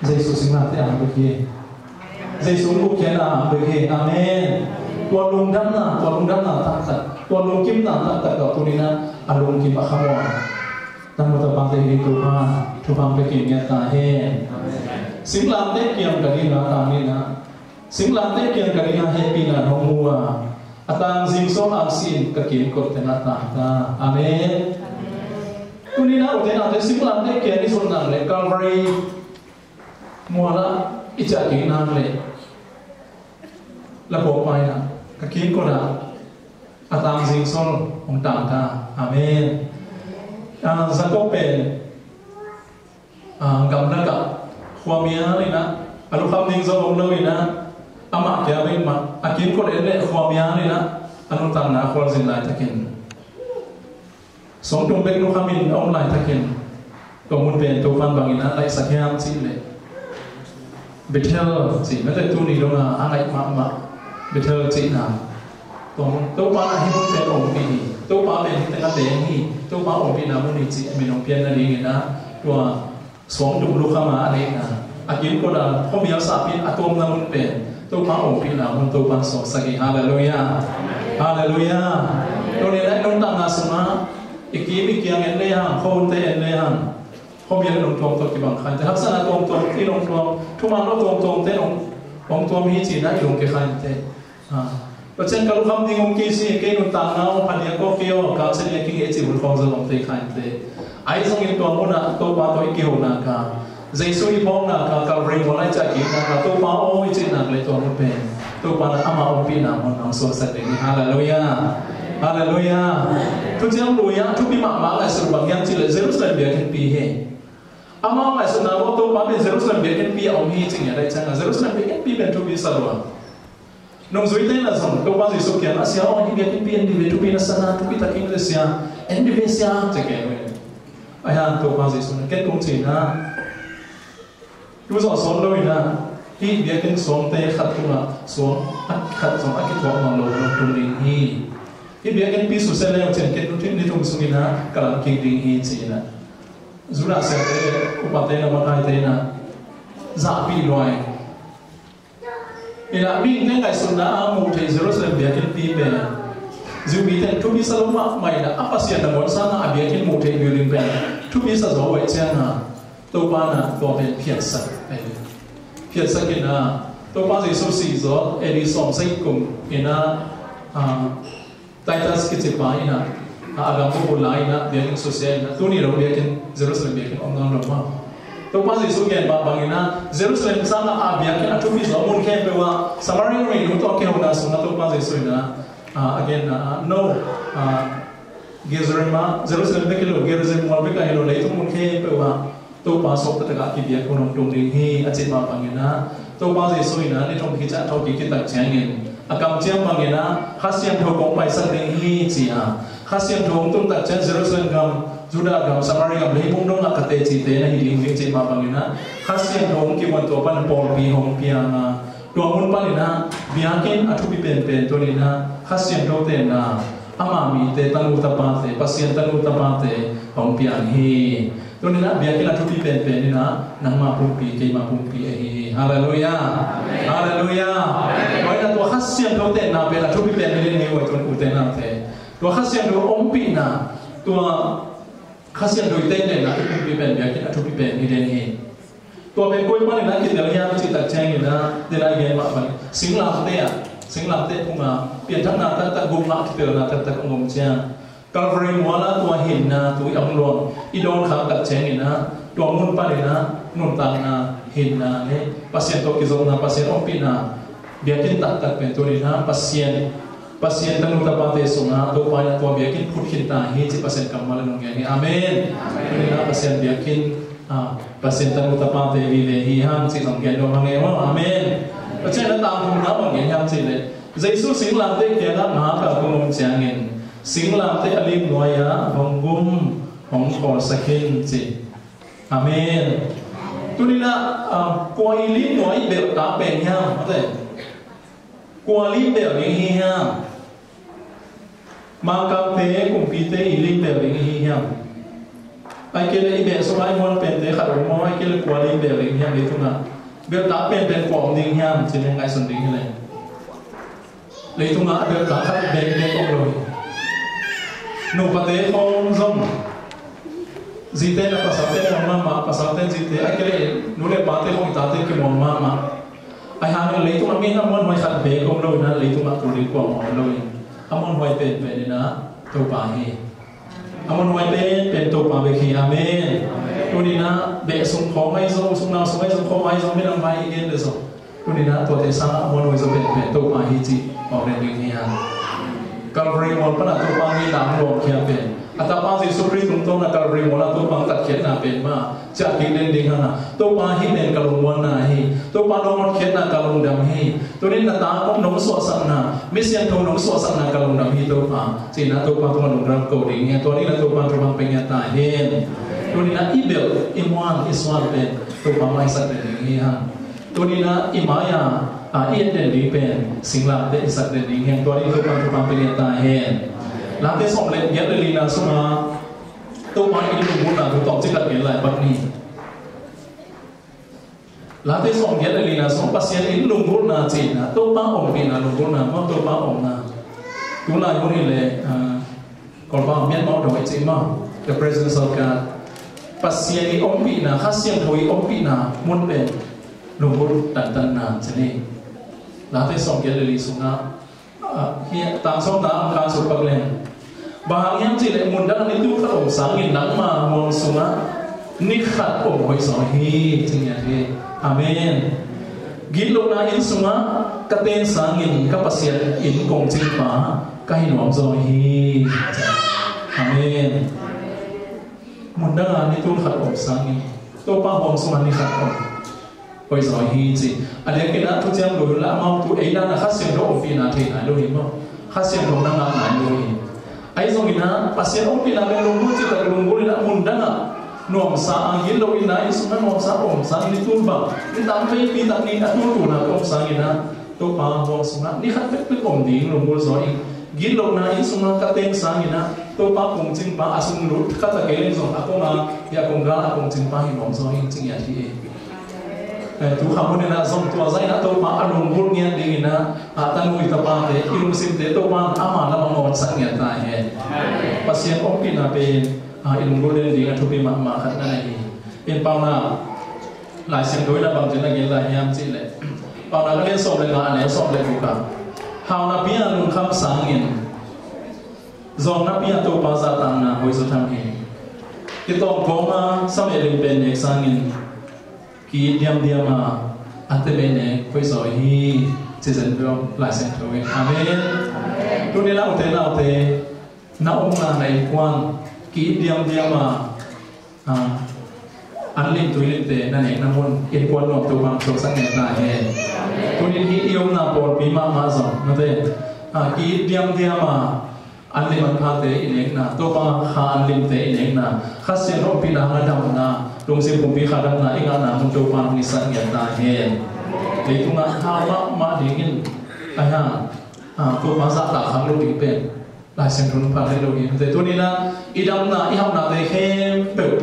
Jesu singlamteh a hang bek hi. Jesu gupkhiatna a hang bek hi. Amen. Tua lungdamna, tua lungdamna taktak, tua lungkimna taktak tawh tuni-in a lungkim a khamuan tanu tapate hi ding Topa thupha pia kim ngiat ta hen. Singlamteh kiang ka ding a tang ni-in ah, singlamteh kiang ka ding a hehpihna hong mu a, a tang zing sawm a si-in ka kimkot teng ah tang ta. Amen. Tuni-in ah ute naute, singlamteh kiang i zon nang leh Kalvari mual ah i ciah kik nang leh la pawlpi-in ah ka kimkot ah a tang zing sawm hong tang ta. Amen. Ah, Jacob pen, ah, gamlak ah khuamial in ah, a lukham ding zong om lo in ah, amah kia bek mah a kimkot en leh khuamial in ah a nuntakna a khualzin laitakin suang tum bek lukhamin a om laitakin tua mun pen Topa'n bangin a laihsak hiam cih leh Bethel cih, mate tuni dong a a ngaih mahmah Bethel cihna. Tua mun Topa'n a hih mun pen ompih hi, Topa pen hih teng ah teng hi, Topa ompihna mun hi cih a min hong pian nadingin ah tua suang tum lukham a a neihna, a kimkot a khuamial sahpi in a tuamna mun pen Topa ompihna mun Topa'n suaksak hi. Halleluiah. Halleluiah. Tuni-in ah i nuntakna sungah i kim i kiang en le hang, khuahunte en le hang, khuamial in hong tuam tawh kibang kha inteh. Haksatna tuamtuam in hong tuam, thuman lo tuamtuamte in hong, hong tuam hi ci-in ah i lungkia kha inteh. Ah, Pasian ka lukham ding hong kisi, kei nuntakna hong pha ding a, kawk kei aw, kamsia ding a kingeh cih hun khawng zong om thei kha inteh. Ahi zongin tua munah Topa tawh i kiho nak a, Jesu i phawk nak a, Kalvari mual ah i ciah kik nak a, Topa aw i cih nak leh tua mun pen Topa in amah ompihna mun hong suaksak ding hi. Halleluiah. Halleluiah. Thuciam Lui ah thupi mahmah ngaihsut bang hiam cih leh Jerusalem biakinnpi hi. Amah ngaihsutna maw, Topa pen Jerusalem biakinnpi ah om hi ci ngiat ahih ciangin Jerusalem biakinnpi pen thupi sa lua. Nungzuite in zong Topa Jesu kiangah, Sia aw, hih biakinnpi en dih ve, thupi na sa na, thupi tak hi ve Sia, en dih ve Sia, ci gen uh hi. Ahi hang Topa Jesu in ken kong ci na, tu zawh sawn lo in ah, hih biakinn suangte khat tungah suang a khat zong a kithuah nawn lo nong tung ding hi. Hih biakinnpi susia le uh ciang ken ni thum sungin ah ka lam kik ding hi ci in ah, Judah siate le upate le makaite in ah zahpih lua hi. In ah mihingte ngaihsutna a muh theih Jerusalem biakinnpi pen Jew mite in thupi sa lo mahmah in ah, a Pasian nangawn sangin a biakinn muh theih building pen thupi sa zaw uh ahih ciangin Topa in ah tua pen phiatsak, phiatsak in ah Topa Jesu sih zawh A D sawmsagih kum in ah, ah, Titus kici pa in ah, a, a gam bubu la in ah, biakinn susia in ah, tuni lo biakinn, Jerusalem biakinn om nawn lo mah. Topa Jesu gen mah bangin ah, Jerusalem sangin a biakinn a thupi zaw mun khempeuh ah, Samaria minu tawh kihona sungah Topa Jesu in ah, a, a gen ah, no, a, Jerusalem ah, Jerusalem bek hi lo, Jerusalem mual bek ah hi lo, leitung mun khempeuh ah Topa suakta takah kibiak hun hong tung ding hi a cih mah bangin ah, Topa Jesu in ah ni thum khit ciang a thawhkik khit tak ciangin a kamciam bangin ah Kha Siangtho kong paisak ding hi ci a, Kha Siangtho hong tun tak ciang Jerusalem gam, Judah gam, Samaria gam, leimong dongah ka tecite na hi ding hi a cih mah bangin ah Kha Siangtho hong kimuan, tua pan pawlpi hong piang a, tua mun panin ah biakinn a thupi penpen tunin ah Kha Siangtho tenna, ama mite, tanu tapate, Pasian tanu tapate hong piang hi. Tunin ah biakinn a thupi penpen in ah nangma pumpi, keima pumpi ahi hi. Halleluiah. Halleluiah. Tua in ah tua Kha Siangtho tenna pen a thupi pen hi den hi, ua, tun ute naute. Tua Kha Siangtho ompihna, tua Kha Siangtho i tenna i pumpi pen biakinn a thupi pen hi den hi. Tua pen koi panin ah kitel hiam cih tak ciangin ah, den a i gen mah bang, singlamteh ah, singlamteh phung ah pianthakna taktak, gupna, kitelna taktak a om ciang, Calvary mual ah tua hinna tui a hong luang i dawn khak tak ciangin ah, tua mun panin ah nuntakna, hinna le Pasian tawh kizopna, Pasian ompihna biakinn taktak pen tunin ah Pasian Pasian tanu tapate sungah Topa in a tua biakinn phut khin ta hi cih Pasian kammal in hong gen hi. Amen. Amen. Tuni-in ah Pasian biakinn, ah, Pasian tanu tapate vive hi hang cih zong gen nuam hang e maw. Amen. Tua ciangin a tang thumna bang gen hiam cih leh, Jesu singlamteh kiangah nga kalkun om ciangin singlamteh a limnuai-ah hong gum, hong khawlsak in ci. Amen. Tuni-in ah, ah, kua i limnuai i belhtak pen hiam? Mate. Kua lim belh ding hi hiam? Mangkangte, kumpite i lim belh ding hi hiam? Ahih kei leh i beh sungah i muan pente khat om maw, ahih kei leh kua lim belh ding hiam leitungah? Belhtak penpen kua om ding hiam cih ngaihsun ding hi leh, leitungah a belhtak khat bekbek om lo hi. Nupate khawng zong zite na pasalte muan mahmah, pasalte zite, ahih kei leh nu le pate khawng i tate kimuan mahmah. Ahi hangin leitungah mi na muanhuai khat bek om lo in ah, leitungah kul ding kuamah om lo in, a muanhuai penpen in ah Topa hi. A muanhuai penpen Topa bek hi. Amen. Tuni-in ah beh sung khawng ahi zong, sung nau sung ahi zong, khawm ahi zong, minam vai i gen le zong, tuni-in ah tuate sangah a muanhuai zaw penpen Topa hi cih awk den ding hi hang. Calvary mual pan a Topa mi lam lawngkhia pen, a Tapa Jesu Khrist tungtawn a Calvary mual a Topa hong tatkhiatna pen mah ciah kik den ding hang a, Topa hih pen ka lungmuanna hi, Topa nong hotkhiatna ka lungdam hi. Tuni-in na ta kong nong suahsakna, mi siangtho nong suahsakna ka lungdam hi Topa, ci-in ah Topa tungah lungdam ko ding hi. Tua dingin ah Topa thupha pia ta hen. Tuni-in ah i belh, i muan, i suan pen Topa maisak den ding hi hang. Tuni-in ah i mai-a, a, i et den ding pen singlamteh i sak den ding hi hang. Tua dingin Topa thupha pia ta hen. Late sawm le giat le lina sungah Topa in lunggulhna thu tawmcik khat gen lai pak ni. Late sawm giat le lina sung Pasian in lunggulhna ci-in ah, Topa ompihna lunggulhna maw, Topa omna. Tulai hun hi leh, ah, Kawlpau Myanmar dong i cih maw, the presence of God. Pasian i ompihna, Kha Siangtho i ompihna mun pen lunggulh tantanna ci ni. Late sawm giat le li sungah, ah, hi, tang sawmna a hong kan suk pak leng, bang hang hiam cih leh mun dangah ni tul khat om sangin nangma muang sungah ni khat om hoih zaw hi, ci ngiat hi. Amen. Gitlohna inn sungah ka teng sangin ka Pasian inn kong cingpa ka hi nuam zaw hi. Amen. Mun dangah ni tul khat om sangin Topa muang sungah ni khat om hoih zaw hi ci. A diakin ah thuciam lui hun la amau tu ei dan a Kha Siangtho ompihna thei nai lo hi maw? Kha Siangtho na ngah nai lo hi. Ahi zongin ah Pasian ompihna pen lunggulh cih tak lunggulh in ah mun dangah nuamsa a gitloh in ah inn sungah nuamsa om sang ni tul bang, ni tam veipi tak ni a tul tul a om sangin ah Topa muang sungah ni khat pekpek om ding lunggulh zaw ing. Gitlohna inn sungah ka teng sangin ah Topa kong cingpa a sung lut khat a kei leng zong a kong a, hi a kong gal a kong cingpa hi nuam zaw ing ci ngiat hi. Eh, tu kha mun in ah zong tua zah in ah Topa a lunggulh ngiat dingin ah, a tanu i tapate, i lungsimte Topa in ama lam a ngawnsak ngiat ta hen. Pasian ompihna pen, ah, i lunggulh den ding a thupi mahmah khat na hi. In Paunak Lai Siangtho in ah bangci na gen lai hiam cih leh, Paunak a lian sawm le nga, a neu sawm le guk ah, haunapi a lungkham sangin zawngnapi a Topa zahtakna hoih zaw tham hi. Kitawng kawma sa meh lim pen nek sangin ki-it diamdiam a ante meh nek hoih zaw hi, ci zen peuh Lai Siangtho in. Amen. Tuni laute laute, na omna na innkuan ki-it diamdiam a, ah, an lim tui limte na nekna mun innkuan nuam Topa in suaksak ngiat ta hen. Tuni hi i omna pawlpi mahmah zong, mate, ah, ki-it diamdiam a, an lim an phate i nekna, Topa kha an limte i nekna, Kha Siangtho ompihna hang a damna, lungsim pumpi kha damna i ngahna mun Topa in hong hisak ngiat ta hen. Leitungah hau mahmah dingin, ahi hang, ah, Topa zahtak khak loh ding pen Lai Siangtho in hong phat het lo hi. Tuni in ah i damna, i hauhnate khempeuh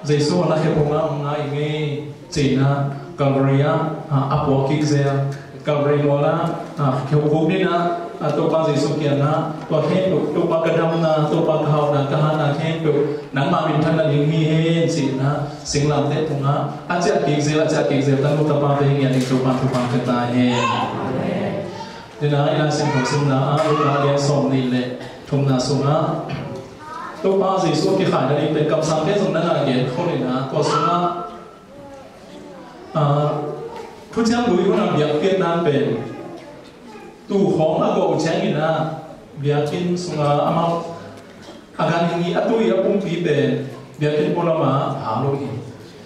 Jesu a na khe pongah hong ngai ing ei, ci-in ah Calvary ah, ah, a puak kik zel, Calvary mual ah, ah, khe hukuk dingin ah, ah, Topa Jesu kiangah, tua khempeuh, Topa ka damna, Topa ka hauhna, ka hatna khempeuh nangma minthanna ding hi hen, ci-in ah singlamteh tungah a ciah kik zel, a ciah kik zel tanu tapate hi ngiat ding Topa in thupha pia ta hen. Tuni in ah i Lai Siangtho simna ah Luka lian sawmnih le thumna sungah Topa Jesu kikhaina ding pen kamsangte zong na na gen khol in ah, tua sungah, ah, thuciam lui hun a biakpiakna pen Tukhawng a gawh uh ciangin ah, biakinn sungah amau a ganhing i a tui a pumpi pen biakinn pualam ah pha lo hi.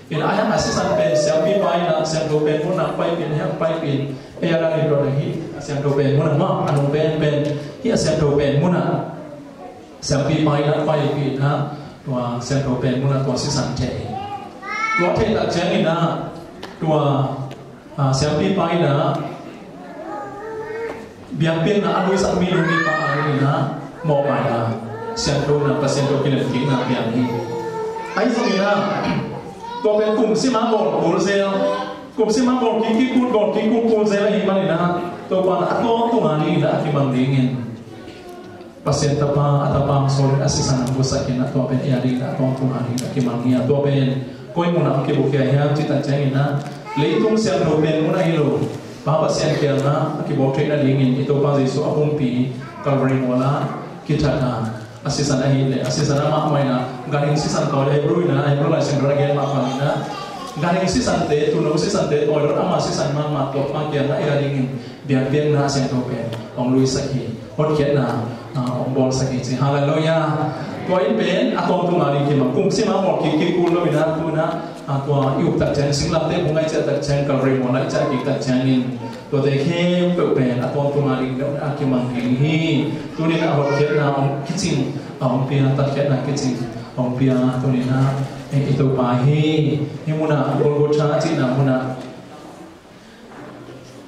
In a hiang a sisan pen siampipa in ah siangtho pen munah paipih in, a hiang paipih in, ei a dangin dot ahi a siangtho pen munah mah a nung pen pen hi a siangtho pen munah siampipa in ah paipih in ah tua siangtho pen munah tua sisan theh hi. Tua theh tak ciangin ah tua, ah, siampipa in ah biakpiakna a nuisak mi nu mipa a dingin ah mawhmaina siangtho in ah Pasian tawh kilem kikna piang hi. Ahi zongin ah tua pen kum sim a bawl kul zel, kum sim a bawl kik kik kul, bawl kik kul kul zel ahih manin ah Topa in ah a tawntung a dingin ah a kimang dingin Pasian Tapa, a Tapa hong sawlin a sisan hong gusak in ah tua pen ei a dingin ah a tawntung a dingin a kimang hi a, tua pen koi munah hong kibukia hiam cih tak ciangin ah leitung siangtho pen munah hi lo, Pa Pasian kiangah a kibawk theihna dingin i Topa Jesuh a pumpi Calvary mual ah kithat a, a sisan ahih leh a sisan amah mah in ah ganhing sisan kawm, Hebrew in ah, Hebrew Lai Siangtho in ah gen mah bangin ah ganhing sisante, tuuno sisante, tawi dot ama sisan mahmah Topa kiangah ei a dingin biakpiakna a siangtho pen hong luisak hi, hotkhiatna, ah, hong bawlsak hi ci. Halleluiah. Tua in pen a tawntung a ding kimang, kum sim a bawl kik kik kul lo in ah tu in ah, ah, tua i up tak ciang, singlamteh hong ngaihciah tak ciang, Calvary mual ah i ciah kik tak ciangin tuate khempeuh pen a tawntung a ding deuh a kimang ding hi. Tuni in ah hotkhiatna hong kicing a hong pia, tatkhiatna kicing a hong pia tuni in ah, eh, i Topa hi. Hih munah Golgotha a cihna munah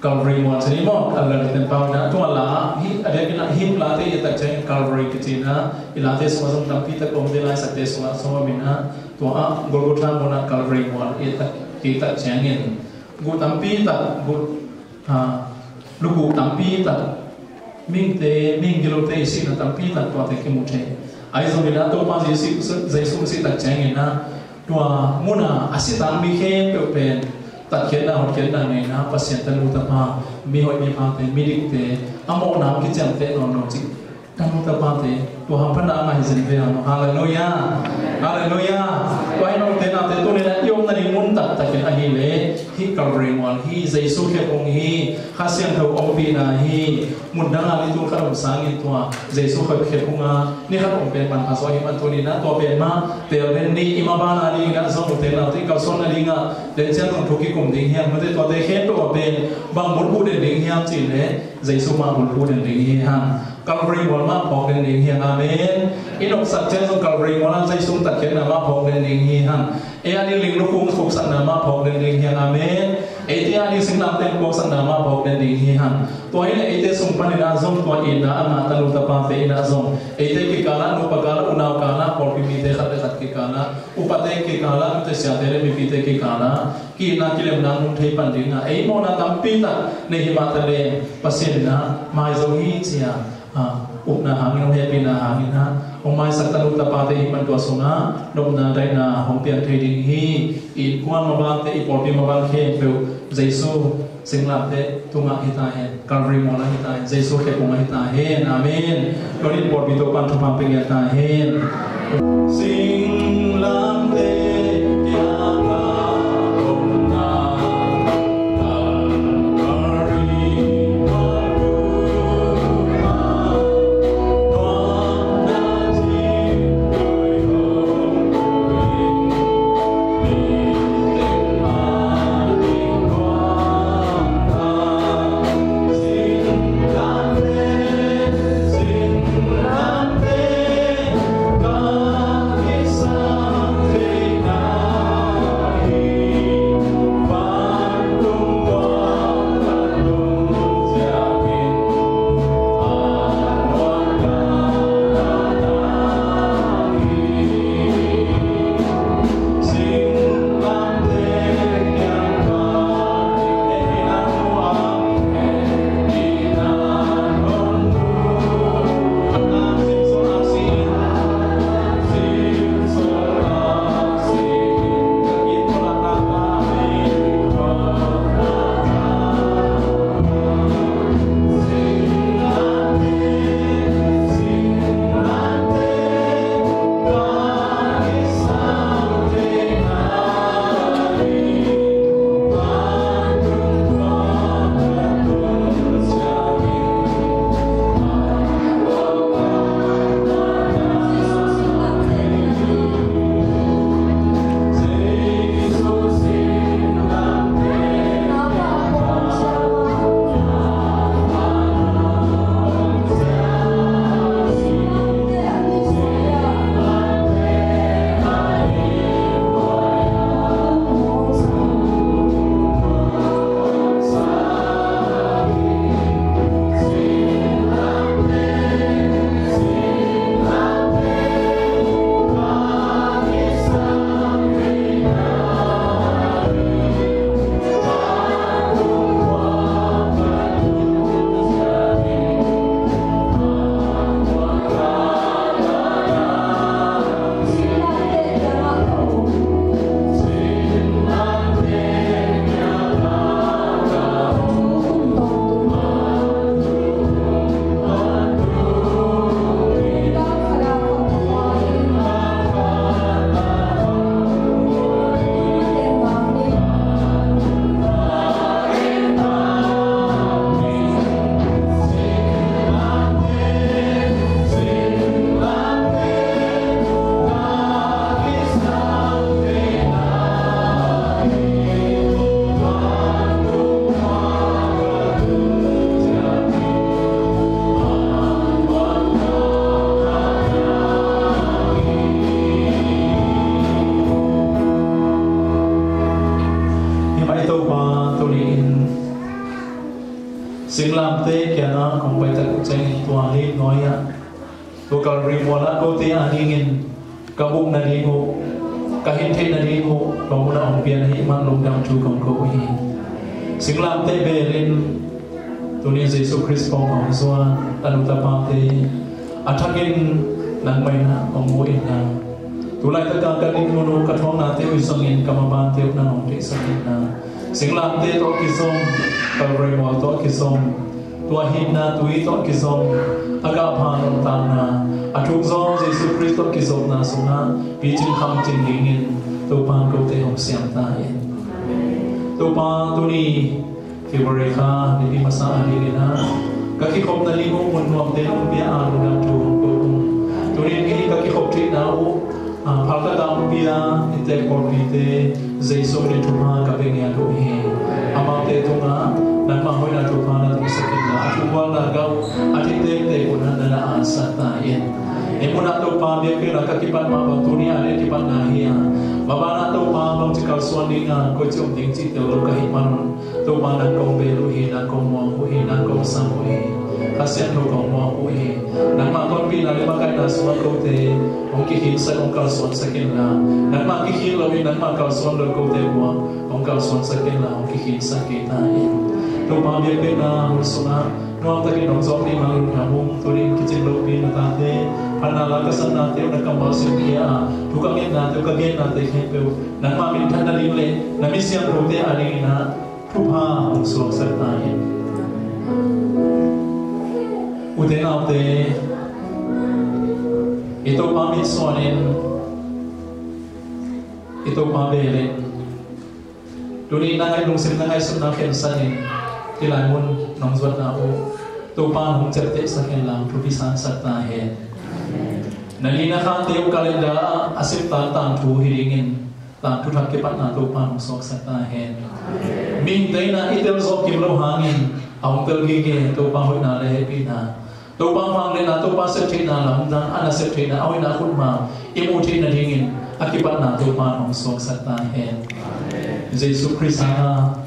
Calvary mual ci ni maw, a late pen pau na, tua la, hi, a dek in ah hymn late i et tak ciang Calvary kici in ah, i late sungah zong tampi tak om, i laisakte sungah zong om in ah, tua ah Golgotha munah Calvary mual i et tak, i et tak ciangin guh tampi tak, guh, ah, luguh tampi tak, mihingte, mihing gilote i sihna tampi tak tuate kimu thei. Ahi zongin ah Topa Jesuh, Jesuh sih tak ciangin ah tua munah a sitang mi khempeuh pen tatkhiatna, hotkhiatna nei in ah Pasian tanu tapa, mihoih miphate, midikte, a mawhna hong kiciamteh nawn lo cih tanu tapate, tua hamphatna a ngah hi zen ve hang. Halleluiah. Halleluiah. Tua hi, note naute, tuni in ah i omna ding mun taktak in ahih leh hih Calvary mual hi, Jesuh khephung hi, Kha Siangtho ompihna hi. Mun dang a ni tul khat om sangin tua Jesuh khephung a ni khat om pen manpha zaw ahih man tuni in ah tua pen mah teel den ni. I maban a dingin ah zong, note naute i kalsuanna dingah, den ciang zong thu kikum ding hi hang, note, tuate khempeuh ah pen bang bulphuh den ding hiam cih leh Jesuh mah bulphuh den ding hi hang. Calvary mual mah phawk den ding hi hang. Amen. I nopsak ciang zong Calvary mual ah Jesuh tatkhiatna mah phawk den ding hi hang. Ei a ding ling lukhung puaksakna mah phawk den ding hi hang. Amen. Eite a ding singlamteh puaksakna mah phawk den ding hi hang. Tua hi leh eite sung panin ah zong tua itna a ngah tanu tapate in ah zong eite kikal ah, nupa kal ah, unau kal ah, pawlpi mite khat le khat kikal ah, upate kikal ah, nute siate le mipite kikal ah ki-itna kilemna hong thei pan ding a, ei mawhna tampi tak nei hi mah ta leh Pasian in ah mai zo hi ci-a, ah, upna hangin, hong hehpihna hangin ah hong maisak tanu tapate hih man tua sungah nopna daihna hong piang thei ding hi. I innkuan mabante, i pawlpi maban khempeuh Jesuh singlamteh tungah hi ta hen, Calvary mual ah hi ta hen, Jesuh khephung ah hi ta hen. Amen. Tua in pawlpi Topa'n thupha pia ngiat ta hen. Singlamteh kiangah omna Singlamteh kiangah kong pai tak uh ciangin tua hih nuai-ah, tua Kalvari mualah kote adingin ka buk nading uh, ka hin theih nading uh, tua munah hong pia na hih man lungdam thu kong ko uh hi. Singlamteh belin tuni Jesu Khrist pawng hong zuan tanu tapate a thakin nangmah in ah hong mu inla, tu laitaka ka dinmun uh, ka thuaknate uh hi zongin ka mabante uh nang hong theihsak inla, singlamteh tawh kizom, Kalvari mual tawh kizom, tua hinna tui tawh kizom, a gahpha nuntakna, a thuk zawng Jesu Khrist tawh kizopna sungah picing khamcing dingin Topa in kote hong siam ta in. Topa, tuni February kha nipi masa adingin ah ka kikhopna lim uh mun nuamte hong pia a, lungdam thu hong ko uh. Tuni in ka kikhop theihna uh, a, phalkhat ah hong pia inntek pawlpite Jesu min in thupha ka pia ngiat uh hi. Amaute tungah nangmah hoihna thupha na tungsak inla, a thugulna gah uh a thei tektek un ah na na ansak ta in. Hih munah Topa, biakpiakna ka kipat mah bang tuni a ding kipatna hi a, mabanah Topa bangci kalsuan ding a, koici om ding cih tel lo ka hih manun, Topa, nang kong bel uh hi, nang kong muang uh hi, nang kong sam uh hi. Kha Siangtho kong muang uh hi. Nangmah tonpihna le makaihna sungah kote hong kikhinsak, hong kalsuansak inla, nangmah kikhin loin nangmah kalsuan lo kote uh hong kalsuansak inla, hong kikhinsak kei ta in. Topa, biakpiakna hun sungah nuamtakin hong zawhpih man lungdam ung. Tuni in kicing lopi na tate, phatna la ka sannate uh na kammal simkhia a, thu ka ngetnate uh, ka gennate khempeuh nangmah minthanna ding le na mi siangthote adingin ah thupha hong suaksak ta in. Ute naute, i Topa mitsuanin, i Topa belin, tuni na ngaih, lungsim na ngaihsutna khensat in, hih lai mun nong zuatna uh Topa in hong ciaptehsak hen la, hong thupi sansak ta hen. Na ni na khate uh calendar ah a septan tangthu hi dingin, tangthu thak kipatna Topa in hong suaksak ta hen. Mihingte in ah i tel zawh kim loh hangin a hong tel gige Topa hoihna le hehpihna, Topa vangliatna, Topa septheihna lamdang, a nasep theihna, a hoihna khutma i muh theih nadingin a kipatna Topa in hong suaksak ta hen. Jesu Khrist hangah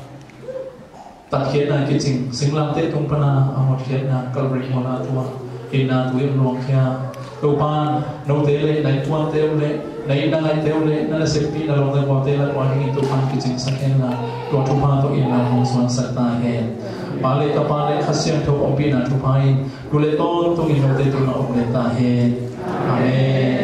tatkhiatna kicing, singlamteh tung pana a hotkhiatna, Kalvari mualah tua hinna tui hong luangkhia Topa in note le na innkuante uh le na it na ngaihte uh le na naseppi na lawm na gualte lakah dingin Topa in kicingsak hen la, tua thupha tawh inn lam hong suansak ta hen. Pa le Tapa le Kha Siangtho ompihna thupha in tu le tawntungin note tungah om le ta hen. Amen.